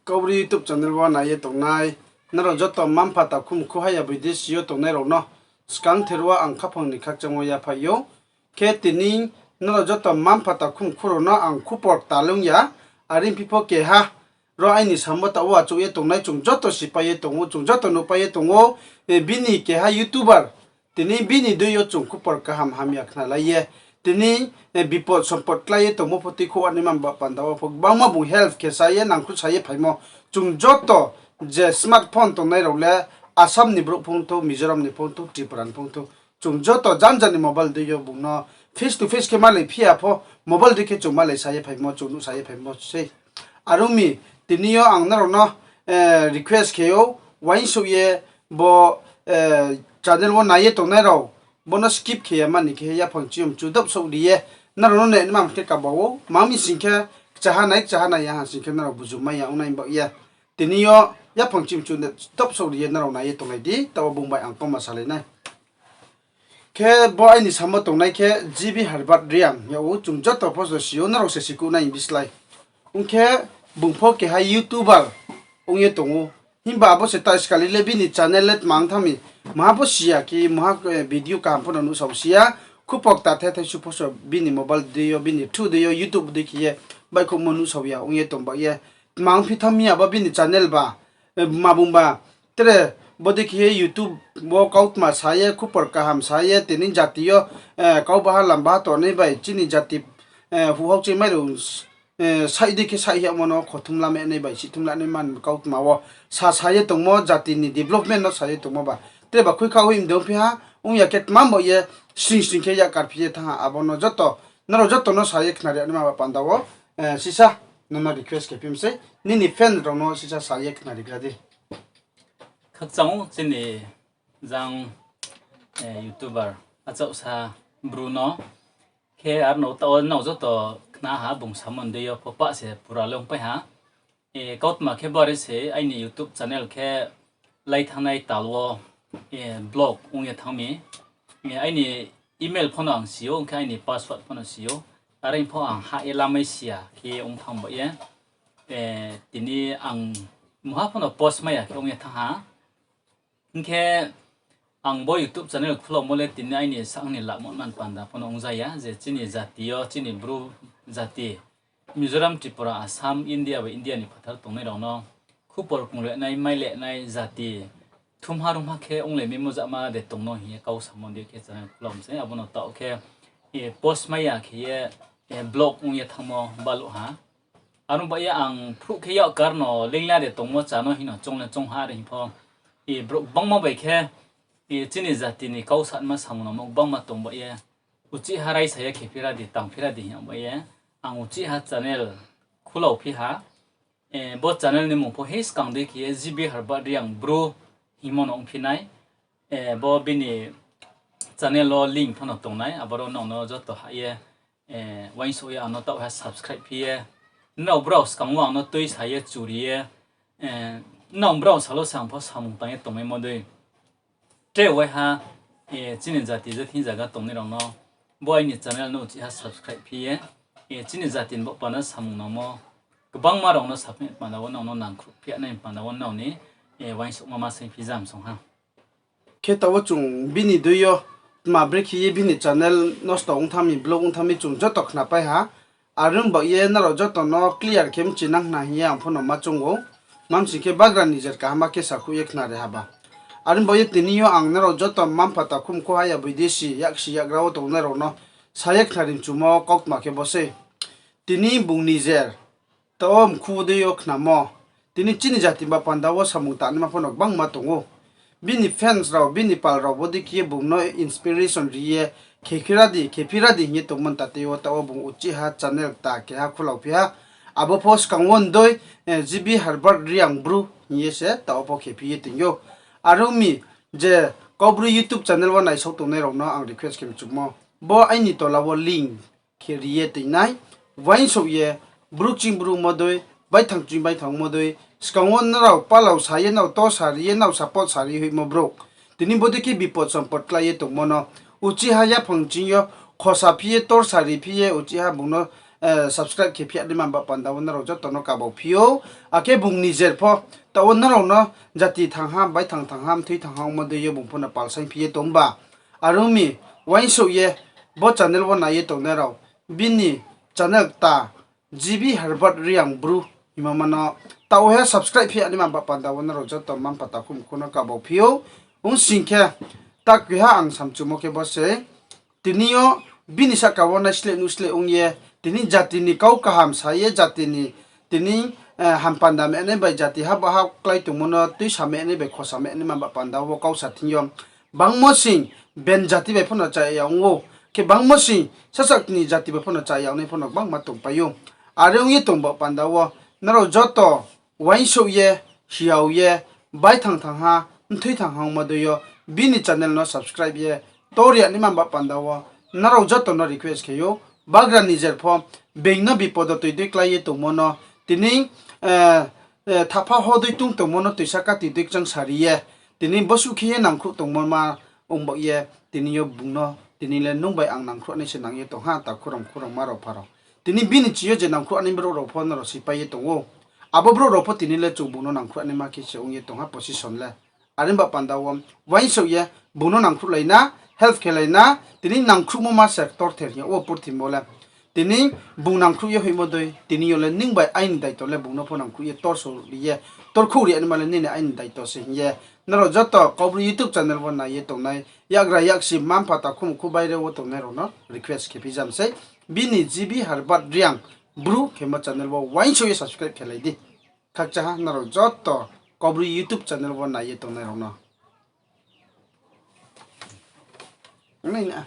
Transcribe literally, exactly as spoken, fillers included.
Kaubru YouTube channel wo nai ye tongnai nrao joto mma-mpha, takhu mkhu, haya boidesi yo tongnai rao no skang ther wo ang khaphang ni khakchangmo yaphaih ou. Khe tini nrao joto mma-mpha, takhu mkhu rao no ang khupor kta lung ya, are phi pho keha ro aini samo taoh wo achouh ye tongnai chung joto sipai ye tong ou, chung joto nuhpai ye tong ou, bini keha YouTuber, tini bini dei yo chung khupor kaham hamya khnalai ye, tini bipot sompot klái ye tongmo pho tuikhouh naima ba panda wo pho gbangma bung help khe sa ye nangkhruh sa ye phaimo. Chung joto je smartphone tongnai rao le, Assam ni brouh phongthou, Mizoram ni phongthou, Tripura ni phongthou, chung joto janja ni mobile dei yo bung no face to face khe malai phi ya pho, mobile dei khe chung malai sa ye phaimo, chung nuh sa ye phaimo sei. Are ong mi, tini yo ang nrao no request khe ou, uaingsouh ye bo channel wo nai ye tongnai rao, bo no skip khe ya mani khe yaphang chiyom chu dopsouh ri ye, nrao no nai nma khe kaba ou, ma mi sing khe kchaha nai, kchaha nai ya ha sing khe nrao buju mai ya ong nai baoh ye. Tini yo yaphang chiyom chu dopsouh ri ye nrao nai ye tonglai di, taoh wo bung bai ang kauma salai nai. Khe bo aini samo tongnai khe G B Herbert Reang yag ou, chung joto pho si ou, nrao se sikuh nai bislái. Ong khe bung pho keha YouTuber ong ye tong ou. Himba abo se ta skali le bini channel le tma ong thanng mi, maha pho si ya khe, maha video kaham pho no nuhsao si ya. Khupor kta the thaisu pho so bini mobile dei yo, bini through dei yo, YouTube dei khe ye baihkhouhmo nuhsao ya ong ye tong baoh ye. Tma ong phi thanng mi abo bini channel ba, ma bung ba. Tre bodei khe ye YouTube wo kautma sa ye, khupor kaham sa ye, tini jati yo kau baha lam baha tongnai bai, chini jati huhhao chimai rao saih dei khe saih yagmo no khothum lamenai bai, sihthum lanai man kautma wo sa sa ye tongmo, jati ni development no sa ye tongmo ba. Tre ba khuikha hui mdong phi ha, ong ya khe tma baoh ye sring sring khe yak karphi ye thanng ha, abo no joto, nrao joto no sa ye khnari naima ba panda wo, sisa, nono request khe phi mi sei, nini fan rao no sisa sa ye khnari gra di. Khakchang ou chini jang YouTuber achouhsa Bru no. Khe aro no taoh wo nrao joto khna ha, bung samo dei yo pho pah se pura le ongpai ha. Kautma khe bari se aini YouTube channel khe lai thanngnai tal wo block ong ye thanng mi. Aini email pho no ang si ou, ong khe aini password pho no si ou. Are pho ang hah ye lamai si ya khe ong thanng baoh ye. Tini ang mungha pho no post mai ya khe ong ye thanng ha. Hing khe ang bo YouTube channel khulaumo le tini aini saong ni lamo man panda pho no ongja ya, je chini jati yo, chini Bru jati, Mizoram, Tripura, Assam, India bai India ni phathar tongnai rao no khupor konglenai, mailenai jati, thumha rumha khe onglai maimo jama de tong no hing ye kau samo dei khe channel khulam se, abo no taoh khe post mai ya khe ye block ong ye thanngmo baluh ha. Aro baoh ye ang phruh khe yak kar no leingla de tongmo cha no hing no choung le choung ha are hing pho. Brouh gbangma bai khe chini jati ni kau sanma samung nangmo gbangma tong baoh ye, uchih ha raisa ye khe phira di, tang phira di hing yag baoh ye, ang uchih ha channel khulau phi ha. Bo channel ni mung pho hei skang dei khe ye G B Herbert Reang Bru hingmo no ongphi nai. Bo bini channel wo link pho no tongnai, aboro nrao no joto hah ye uaingsouh ye ang no taoh ha subscribe phi ye, nrao brao skang wo ang no tuisa ye churi ye, nrao brao salo sang pho samung tang ye tongmaimo dei. Tre waiha chini jati je thing zaga tongnai rao no bo aini channel no uchih ha subscribe phi ye, chini jati ni baoh panda samung nangmo gbangma rao no saphi panda wo nrao no nangkhruh phi nai panda wo nrao ni uaingsouhma ma saing phi jam song ha. Khe taoh wo chung bini dei yo tma brekhe ye bini channel nosto ong thanng mi, block ong thanng mi chung joto khnapai ha. Are ong baoh ye nrao joto no clear khe mchinang khna hing ye ang pho no ma choung ou. Mamsing khe bagra nijer kaham khe sakhouh ye khnari haba. Are ong baoh ye tini yo ang nrao joto mma-mpha, takhu mkhu, haya boidesi, yaksi yagra wo tongnai rao no sa ye khnari mchumo kautma khe bo sei. Tini bung nijer taoh wo mkhu dei yo khnamo. Tini chini jati ba panda wo samung tangnaima pho no gbangma tong ou. Bini fans rao, bini pal rao bodei khe ye bung no inspiration ri ye, khe phira di, khe phira di hing ye tongmo ta tei wo taoh wo bung uchih ha channel kta keha khulau phi ha. Abo pho skang wo ndoi, G B Herbert Reang Bru hing ye se taoh wo pho khe phi ye tong ou. Are ong mi je Kaubru YouTube channel wo naisao tongnai rao no ang request khe mchumo, bo aini tola wo link khe ri ye tong nai, uaingsouh ye, bru kching bru mo dei, baithang kching baithang mo dei, skang wo nrao palau sa ye, nrao tor sa ri ye, nrao support sa ri hoihmo brouh. Tini bodei khe bipot sompot klái ye tongmo no, uchih ha yaphang ching yo, khosa phi ye, tor sa ri phi ye, uchih ha bung no subscribe khe phi ya naima ba panda wo nrao joto no kabau phi ou. Akhe bung nijer pho taoh wo nrao no jati thangha, baithang thangha, mthoi thangha ongmo dei yo bung pho no palsaing phi ye tong ba. Are ong mi, uaingsouh ye bo channel wo nai ye tongnai rao, bini channel kta G B Herbert Reang Bru hingmo ma no taoh wo he subscribe phi ya naima ba panda wo nrao joto mma-mpha takhu mkhu no kabau phi ou. Ong sing khe, ta kri ha ang samchumo khe bo se, tini yo bini sahka wo naisleh nuhsleh ong ye, tini jati ni kau kaham sa ye, jati ni tini ham panda menai bai jati ha baha klái tongmo no tuisa menai bai khosa menai ma ba panda wo kau sa thing yo. Bangmo sing ben jati bai pho no cha ya ong ou, khe bangmo sing sasaoh ni jati bai pho no cha ya ongnai pho no gbangma tongpai ou. Are ong ye tong ba panda wo nrao joto uaingsouh ye, hiao ye, baithang thangha, mthoi thangha ongmo dei yo, bini channel no subscribe ye tor ya naima ba panda wo nrao joto no request khe ou. Bagra nijer pho being no bipod wo toi dei klái ye tongmo no, tini thapha ho dei tung tongmo no toisa kati dei kchang sari ye, tini bosuh khe ye nangkhruh tongmo ma ong baoh ye, tini yo bung no tini le nung bai ang nangkhruh nai se nang ye tong ha, takhu rao mkhu rao mma rao mpha rao. Tini bini chi yo je nangkhruh nai brouh rao pho nrao sipai ye tong ou. Abo brouh rao pho tini le chung bung no nangkhruh naima khe se ong ye tong ha position le. Are ba panda wo uaingsouh ye bung no nangkhruhlai na, help khelai na, tini nangkhruhmo ma se ktorther hing ya wo purthimbi wo le. Tini bung nangkhruh ye hoihmo dei, tini yo le ning bai aini daito le bung no pho nangkhruh ye torso ri ye, torkhouh ri ya naima le nini aini daito se hing ye. Nrao joto Kaubru YouTube channel wo nai ye tongnai yakgra yaksi mma-mpha takhu mkhu baire wo tongnai rao no request khe phi jam sei. Bini G B Herbert Reang Bru khemo channel wo uaingsouh ye subscribe khelai di. Khakchang ha nrao joto Kaubru YouTube channel wo nai ye tongnai rao no. Nai na.